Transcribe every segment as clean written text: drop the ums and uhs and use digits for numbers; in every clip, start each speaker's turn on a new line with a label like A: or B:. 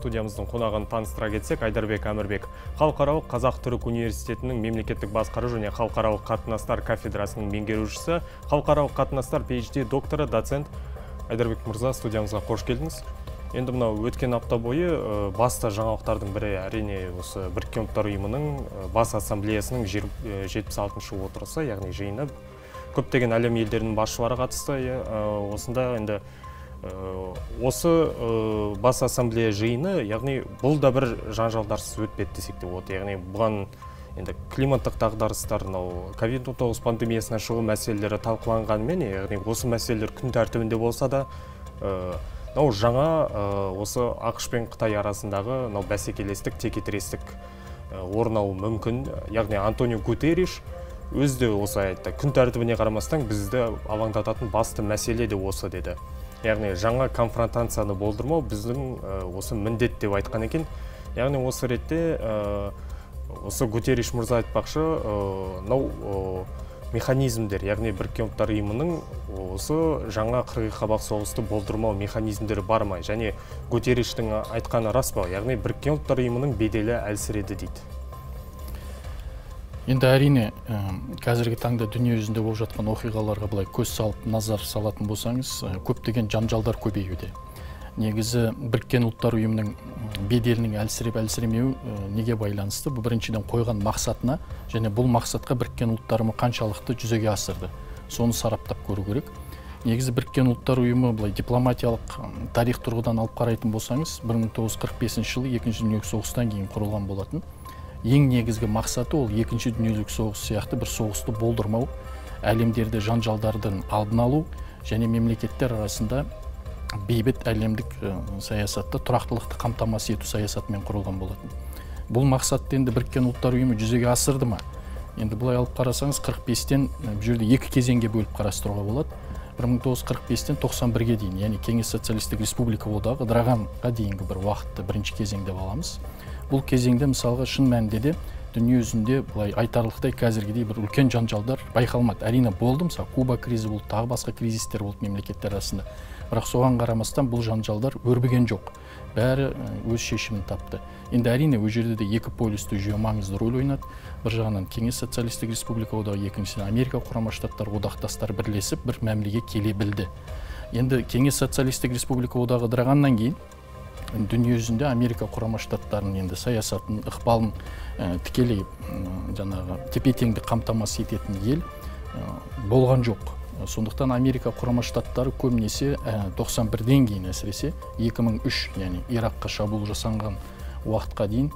A: Студиямыздың қонағын таныстыра кетсек, Айдарбек Әмірбек, Халықаралық Қазақ-Түрік университетінің мемлекеттік басқару және халықаралық қатынастар кафедрасының меңгерушісі, халықаралық қатынастар PhD докторы, доцент. Айдарбек мырза, студиямызға қош келдіңіз. Енді мынау өткен апта бойы басты жаңалықтардың бірі әрине осы Біріккен Ұлттар Ұйымының бас ассамблеясының 76-шы отырысы, яғни жиыны. Көптеген әлем елдерінің басшылары қатысты. Осында енді осы бас ассамблея жиыны, яғни бұл да бір жанжалдарсыз өтпеді десек те болады. Яғни бұған енді климаттық дағдарыстар, мынау COVID-19 пандемиясынан шығу мәселелері талқыланғанымен, яғни осы мәселелер күн тәртібінде болса да, мынау жаңа осы ақш пен Қытай арасындағы мынау бәсекелестік, текетірестік орын алуы мүмкін. Яғни Антонио Гутерриш өзі де осы айтты, күн тәртібіне қарамастан бізді алаңдататын басты мәселе де осы деді. Яғни жаңа конфронтацияны болдырмау біздің осы міндет деп айтқан екен. Яғни осы ретте осы Гутерриш мырза айтпақшы, мынау механизмдер, яғни Біріккен Ұлттар Ұйымының осы жаңа қырғи-қабақ соғысты болдырмау механизмдері бар ма? Және Гутерриштің айтқаны рас па? Яғни Біріккен Ұлттар Ұйымының беделі әлсіреді дейді.
B: Енді әрине, қазіргі таңда дүние жүзінде болып жатқан оқиғаларға былай көз салып, назар салатын болсаңыз, көптеген жанжалдар көбеюде. Негізі Біріккен Ұлттар Ұйымының беделінің әлсіреп әлсіремеуі неге байланысты? Бұл біріншіден қойған мақсатына және бұл мақсатқа Біріккен Ұлттар Ұйымы қаншалықты жүзеге асырды, соны сараптап көру керек. Негізі Біріккен Ұлттар Ұйымы былай дипломатиялық тарих тұрғыдан алып қарайтын болсаңыз, 1945 жылы Екінші дүниежүзілік соғыстан кейін құрылған болатын. Ең негізгі мақсаты ол Екінші дүниежүзілік соғыс сияқты бір соғысты болдырмау, әлемдерде жанжалдардың алдын алу және мемлекеттер арасында бейбіт әлемдік саясатта тұрақтылықты қамтамасыз ету саясатымен құрылған болатын. Бұл мақсатты енді Біріккен Ұлттар Ұйымы жүзеге асырды ма? Енді былай алып қарасаңыз, 45-тен бұл жерде екі кезеңге бөліп қарастыруға болады. 1945-тен 91-ге дейін, яғни Кеңес Социалистік Республика Одағы ыдырағанға дейінгі бір уақытты бірінші кезең деп аламыз. Бұл кезеңде мысалға шын мәнінде де дүние жүзінде былай айтарлықтай қазіргідей бір үлкен жанжалдар байқалмады. Әрине болды, мысалы Куба кризисі болды, тағы басқа кризистер болды мемлекеттер арасында. Бірақ соған қарамастан бұл жанжалдар өрбіген жоқ. Бәрі өз шешімін тапты. Енді әрине ол жерде де екі полюсті жүйе маңызды рөл ойнады. Бір жағынан Кеңес Социалистік Республика Одағы, екіншіден Америка Құрама Штаттары одақтастары бірлесіп бір мәмілеге келе білді. Енді Кеңес Социалистік Республика Одағы ыдырағаннан кейін дүние жүзінде Америка Құрама Штаттарының енді саясатын, ықпалын тікелей жаңағы тепе-теңдік қамтамасыз ететін ел болған жоқ. Сондықтан Америка Құрама Штаттары көбінесе 91-ден кейін, әсіресе 2003, яғни Иракқа шабуыл жасанған уақытқа дейін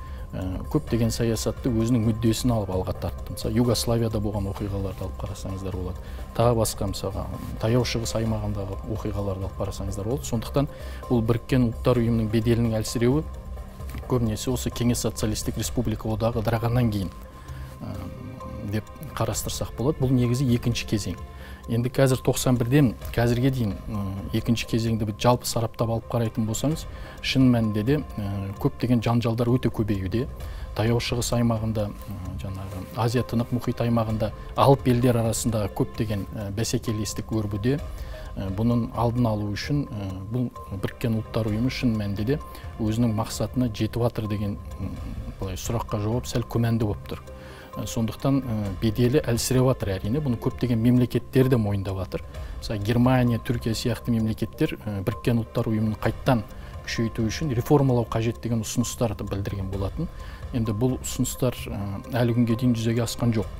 B: көптеген саясатты өзінің мүддесін алып алға тартты. Мысалы, Югославияда болған оқиғаларды алып қарасаңыздар болады. Тағы басқа, мысалға, Таяу Шығыс аймағындағы оқиғаларды алып қарасаңыздар болады. Сондықтан бұл Біріккен Ұлттар Ұйымының беделінің әлсіреуі көбінесе осы Кеңес Социалистік Республика Одағы ыдырағаннан кейін деп қарастырсақ болады. Бұл негізі екінші кезең. Енді қазір 91-ден қазірге дейін екінші кезеңді жалпы сараптап алып қарайтын болсаңыз, шын мәнінде де көптеген жанжалдар өте көбеюде. Таяу Шығыс аймағында, жаңағы Азия Тынық мұхит аймағында алып елдер арасында көптеген бәсекелестік өрбуде. Бұның алдын алу үшін бұл Біріккен Ұлттар Ұйымы шын мәнінде де өзінің мақсатына жетіп жатыр деген былай сұраққа жауап сәл күмәнді болып тұр. Сондықтан беделі әлсіреп жатыр әрине, бұны көптеген мемлекеттер де мойындап жатыр. Мысалы, Германия, Түркия сияқты мемлекеттер Біріккен Ұлттар Ұйымын қайттан күшейту үшін реформалау қажет деген ұсыныстарды білдірген болатын. Енді бұл ұсыныстар әлі күнге дейін жүзеге асқан жоқ.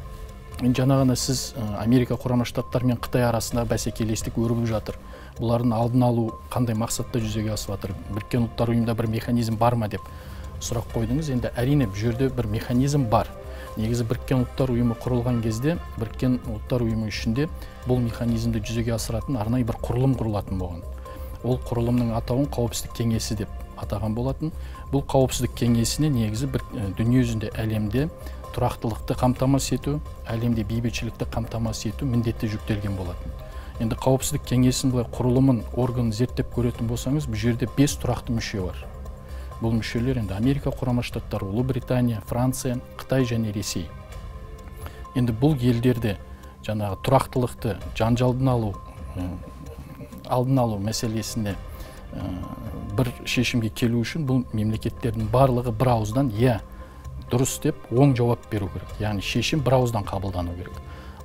B: Енді жаңа ғана сіз Америка Құрама Штаттары мен Қытай арасында бәсекелестік өрбіп жатыр. Бұлардың алдын алу қандай мақсатта жүзеге асып жатыр? Біріккен Ұлттар Ұйымында бір механизм бар ма деп сұрақ қойдыңыз. Енді әрине бұл жерде бір механизм бар. Негізі Біріккен Ұлттар Ұйымы құрылған кезде, Біріккен Ұлттар Ұйымы ішінде бұл механизмді жүзеге асыратын арнайы бір құрылым құрылатын болған. Ол құрылымның атауын Қауіпсіздік кеңесі деп атаған болатын. Бұл Қауіпсіздік кеңесіне негізі бір дүние жүзінде әлемде тұрақтылықты қамтамасыз ету, әлемде бейбітшілікті қамтамасыз ету міндетті жүктелген болатын. Енді Қауіпсіздік кеңесінің былай құрылымын, органын зерттеп көретін болсаңыз, бұл жерде 5 тұрақты мүше бар. Бұл мүшелер енді Америка Құрама Штаттары, Ұлыбритания, Франция, Қытай және Ресей. Енді бұл елдерде жаңағы тұрақтылықты, жанжалдың алдын алу мәселесіне Бір шешімге келу үшін бұл мемлекеттердің барлығы бір ауыздан иә дұрыс деп оң жауап беру керек. Яғни шешім бір ауыздан қабылдану керек.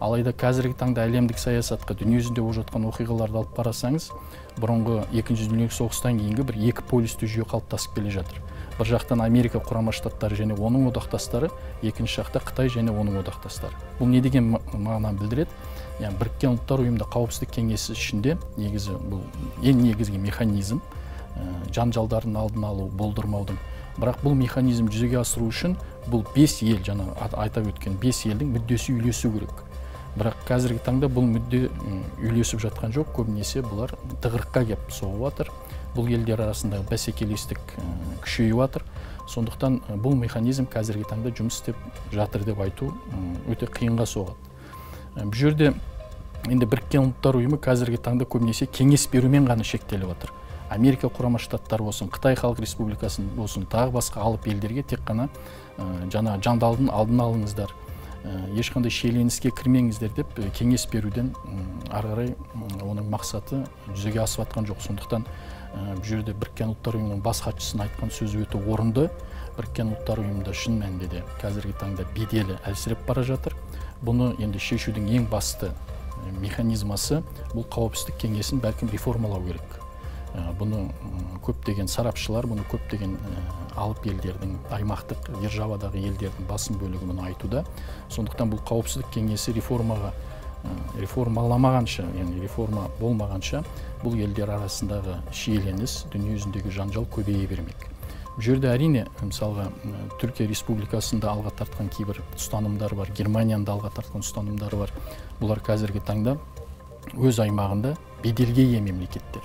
B: Алайда қазіргі таңда әлемдік саясатқа, дүниежүзінде болып жатқан оқиғаларды алып қарасаңыз, бұрынғы Екінші дүниежүзілік соғыстан кейінгі бір екі полюсті жүйе қалыптасып келе жатыр. Бір жақтан Америка Құрама Штаттары және оның одақтастары, екінші жақта Қытай және оның одақтастары. Бұл не деген мағынаны білдіреді? Яғни Біріккен Ұлттар Ұйымында Қауіпсіздік Кеңесі ішінде негізі бұл ең негізгі механизм, жанжалдардың алдын алу, болдырмаудың. Бірақ бұл механизм жүзеге асыру үшін бұл 5 ел, жаңа айтап өткен 5 елдің мүддесі үйлесу керек. Бірақ қазіргі таңда бұл мүдде үйлесіп жатқан жоқ, көбінесе бұлар тығырыққа кеп соғып жатыр. Бұл елдер арасындағы бәсекелестік күшейіп жатыр. Сондықтан бұл механизм қазіргі таңда жұмыс істеп жатыр деп айту өте қиынға соғады. Бұл жерде енді Біріккен Ұлттар Ұйымы қазіргі таңда көбінесе кеңес берумен ғана шектеліп жатыр. Америка Құрама Штаттары болсын, Қытай Халық Республикасы болсын, тағы басқа алып елдерге тек қана жаңа жанжалдың алдын алыңыздар, ешқандай шиеленіске кірмеңіздер деп кеңес беруден ары қарай оның мақсаты жүзеге асып жатқан жоқ. Сондықтан бұл жерде Біріккен Ұлттар Ұйымының бас хатшысының айтқан сөзі өте орынды. Біріккен Ұлттар Ұйымында шын мәнінде де қазіргі таңда беделі әлсіреп бара жатыр. Бұны енді шешудің ең басты механизмасы бұл Қауіпсіздік Кеңесін бәлкім реформалау керек. Бұны көптеген сарапшылар, бұны көптеген алып елдердің, аймақтық державадағы елдердің басым бөлігі бұны айтуда. Сондықтан бұл Қауіпсіздік Кеңесі реформаламағанша, яғни реформа болмағанша бұл елдер арасындағы шиеленіс, дүниежүзіндегі жанжал көбейе бермек. Бұл жерде әрине, мысалға, Түркия Республикасында алға тартқан кейбір ұстанымдар бар, Германияның да алға тартқан ұстанымдары бар. Бұлар қазіргі таңда өз аймағында беделге ие мемлекеттер.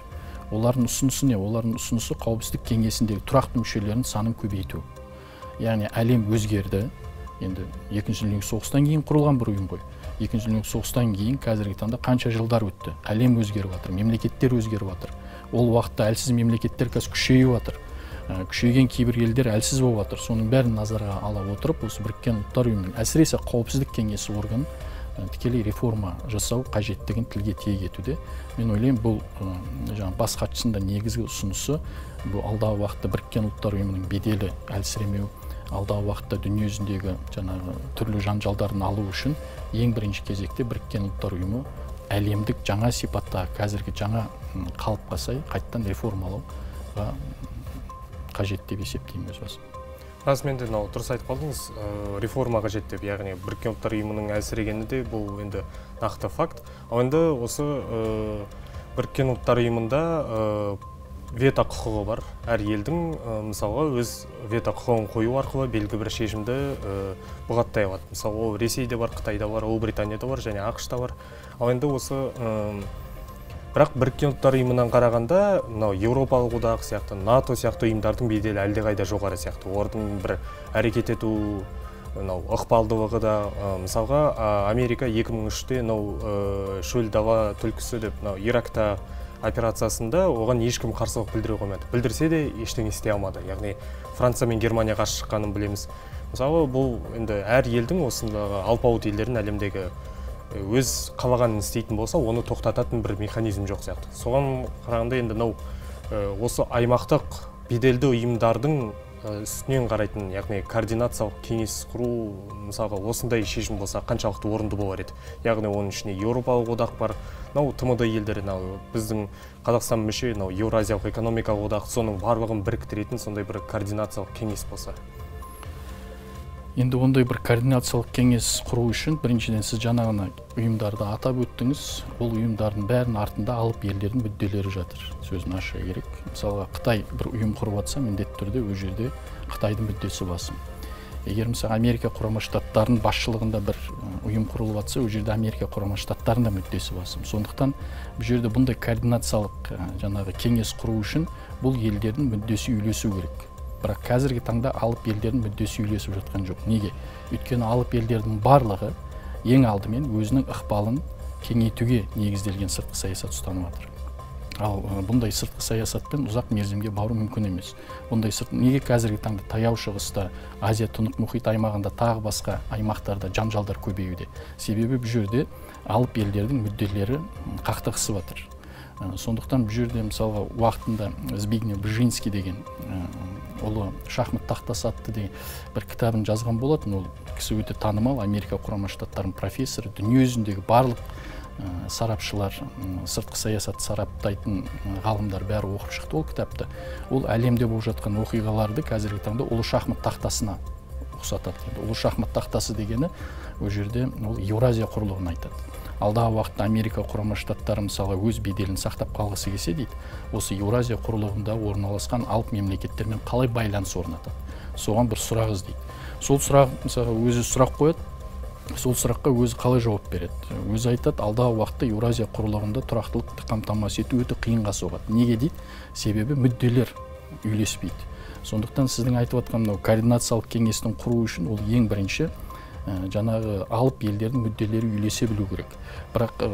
B: Олардың ұсынысы не? Олардың ұсынысы Қауіпсіздік Кеңесіндегі тұрақты мүшелерінің санын көбейту. Яғни әлем өзгерді. Енді Екінші дүниежүзілік соғыстан кейін құрылған бір ұйым ғой. Екінші дүниежүзілік соғыстан кейін қазіргі таңда қанша жылдар өтті? Әлем өзгеріп жатыр, мемлекеттер өзгеріп жатыр. Ол уақытта әлсіз мемлекеттер қазір күшейіп жатыр. Күшейген кейбір елдер әлсіз болып жатыр. Соның бәрін назарға ала отырып, осы Біріккен Ұлттар Ұйымының, әсіресе Қауіпсіздік Кеңесі органын тікелей реформа жасау қажеттігін тілге тиек етуде. Мен ойлаймын, бұл жаңа бас хатшысының да негізгі ұсынысы бұл алдағы уақытта Біріккен Ұлттар Ұйымының беделі әлсіремеу, алдағы уақытта дүниежүзіндегі жаңағы түрлі жанжалдарын алу үшін ең бірінші кезекте Біріккен Ұлттар Ұйымы әлемдік жаңа сипаттағы қазіргі жаңа қалыпқа сай қайтадан реформалауға қажет деп есептеймін өз басым.
A: Расымен де мынау дұрыс айтып қалдыңыз, реформа қажет деп, яғни Біріккен Ұлттар Ұйымының әлсірегені де бұл енді нақты факт. Ал енді осы Біріккен Ұлттар Ұйымында вето құқығы бар. Әр елдің мысалға өз вето құқығын қою арқылы белгілі бір шешімді бұғаттай алады. Мысалы, ол Ресейде бар, Қытайда бар, Ұлыбританияда бар және АҚШ-та бар. Ал енді осы бірақ Біріккен Ұлттар Ұйымынан қарағанда, мынау Еуропалық одақ сияқты, НАТО сияқты ұйымдардың беделі әлдеқайда жоғары сияқты. Олардың бір әрекет ету мынау ықпалдылығы да, мысалға, Америка 2003-те мынау шөл дала түлкісі деп мынау Иракта операциясында оған ешкім қарсылық білдіре қоймады. Білдірсе де ештеңе істей алмады. Яғни Франция мен Германия қарсы шыққанын білеміз. Мысалы, бұл енді әр елдің осындағы алпауыт елдердің әлемдегі өз қалағанын істейтін болса, оны тоқтататын бір механизм жоқ сияқты. Соған қарағанда енді мынау осы аймақтық беделді ұйымдардың үстінен қарайтын, яғни координациялық кеңес құру, мысалға, осындай шешім болса қаншалықты орынды болар еді. Яғни оның ішінде Еуропалық одақ бар, мынау ТМД елдері, мынау біздің Қазақстан мүше, мынау Еуразиялық экономикалық одақ, соның барлығын біріктіретін сондай бір координациялық кеңес болса.
B: Енді ондай бір координациялық кеңес құру үшін біріншіден сіз жаңағыны ұйымдарды атап өттіңіз. Ол ұйымдардың бәрінің артында алып елдердің мүдделері жатыр. Сөзін аша керек. Мысалға, Қытай бір ұйым құрып жатса, міндетті түрде ол жерде Қытайдың мүддесі басым. Егер мысалы Америка Құрама Штаттарының басшылығында бір ұйым құрылып жатса, ол жерде Америка Құрама Штаттарының да мүддесі басым. Сондықтан бұл жерде бұндай координациялық жаңағы кеңес құру үшін бұл елдердің мүддесі үйлесу керек. Бірақ қазіргі таңда алып елдердің мүддесі үйлесіп жатқан жоқ. Неге? Өйткені алып елдердің барлығы ең алдымен өзінің ықпалын кеңейтуге негізделген сыртқы саясат ұстанып жатыр. Ал бұндай сыртқы саясатпен ұзақ мерзімге бару мүмкін емес. Бұндай неге қазіргі таңда Таяу Шығыста, Азия Тынық мұхит аймағында, тағы басқа аймақтарда жанжалдар көбеюде? Себебі бұл жерде алып елдердің мүдделері қақтығысып жатыр. Сондықтан бұл жерде мысалға уақытында Збигнев Бжезинский деген ұлы шахмат тақтасы атты деген бір кітабын жазған болатын. Ол кісі өте танымал, Америка Құрама Штаттарының профессоры, дүниежүзіндегі барлық сарапшылар, сыртқы саясат сараптайтын ғалымдар бәрі оқып шықты ол кітапты. Ол әлемде болып жатқан оқиғаларды қазіргі таңда ұлы шахмат тақтасына ұқсатады. Енді ұлы шахмат тақтасы дегені ол жерде ол Еуразия құрлығын айтады. Алдағы уақытта Америка Құрама Штаттары мысалға өз беделін сақтап қалғысы келсе дейді, осы Еуразия құрлығында орналасқан алып мемлекеттермен қалай байланыс орнатады? Соған бір сұрақ іздейді. Сол сұрақ, мысалға, өзі сұрақ қояды, сол сұраққа өзі қалай жауап береді? Өзі айтады, алдағы уақытта Еуразия құрлығында тұрақтылықты қамтамасыз ету өте қиынға соғады. Неге дейді? Себебі мүдделер үйлеспейді. Сондықтан сіздің айтып отқан мынау координациялық кеңестің құру үшін ол ең бірінші жаңағы алып елдердің мүдделері үйлесе білу керек. Бірақ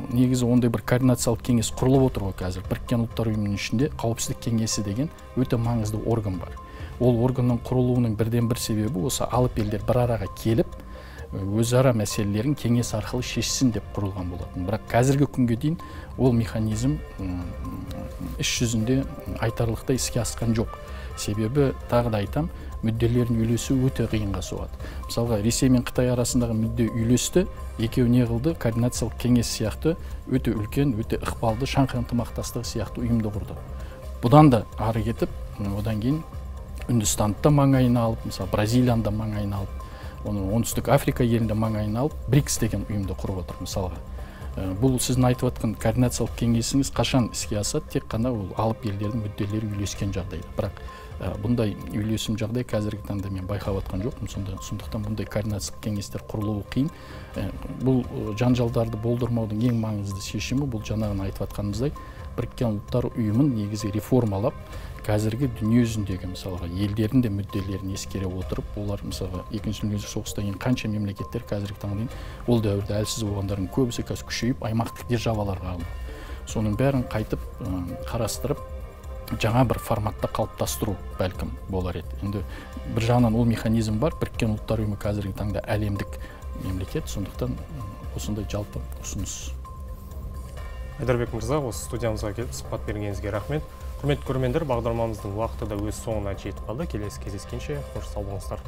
B: негізі ондай бір координациялық кеңес құрылып отыр ғой қазір. Біріккен Ұлттар Ұйымының ішінде қауіпсіздік кеңесі деген өте маңызды орган бар. Ол органның құрылуының бірден бір себебі осы алып елдер бір араға келіп, өзара мәселелерін кеңес арқылы шешсін деп құрылған болатын. Бірақ қазіргі күнге дейін ол механизм іс жүзінде айтарлықтай іске асқан жоқ. Себебі, тағы да айтам, мүдделерін үйлесу өте қиынға соғады. Мысалға, Ресей мен Қытай арасындағы мүдде үйлесті, екеуі не қылды? Координациялық кеңес сияқты өте үлкен, өте ықпалды Шанхай ынтымақтастығы сияқты ұйымды құрды. Бұдан да ары кетіп, одан кейін Үндістанды да маңайына алып, мысалы, Бразилияны да маңайына алып, оны Оңтүстік Африка елін де маңайына алып, БРИКС деген ұйымды құрып отыр мысалға. Бұл сіздің айтып отқан координациялық кеңесіңіз қашан іске асады? Тек қана ол алып елдердің мүдделері үйлескен жағдайда. Бірақ бұндай үйлесім жағдай қазіргі таңда мен байқап отқан жоқпын. Сондықтан бұндай координациялық кеңестер құрылуы қиын. Бұл жанжалдарды болдырмаудың ең маңызды шешімі бұл жаңағыны айтып отқанымыздай Біріккен Ұлттар Ұйымын негізгі реформалап, қазіргі дүниежүзіндегі мысалға елдердің де мүдделерін ескере отырып, олар мысалға екінші дүниежүзілік соғыстан кейін қанша мемлекеттер қазіргі таңға дейін ол дәуірде әлсіз болғандардың көбісі қазір күшейіп аймақтық державаларға айналды. Соның бәрін қайтып қарастырып, жаңа бір форматта қалыптастыру бәлкім болар еді. Енді бір жағынан ол механизм бар, Біріккен Ұлттар Ұйымы қазіргі таңда әлемдік мемлекет, сондықтан осындай жалпы ұсыныс.
A: Айдарбек мырза, осы студиямызға келіп сұхбат бергеніңізге рахмет. Құрметті көрермендер, бағдарламамыздың уақыты да өз соңына жетіп қалды. Келесі кездескенше қош сау болыңыздар.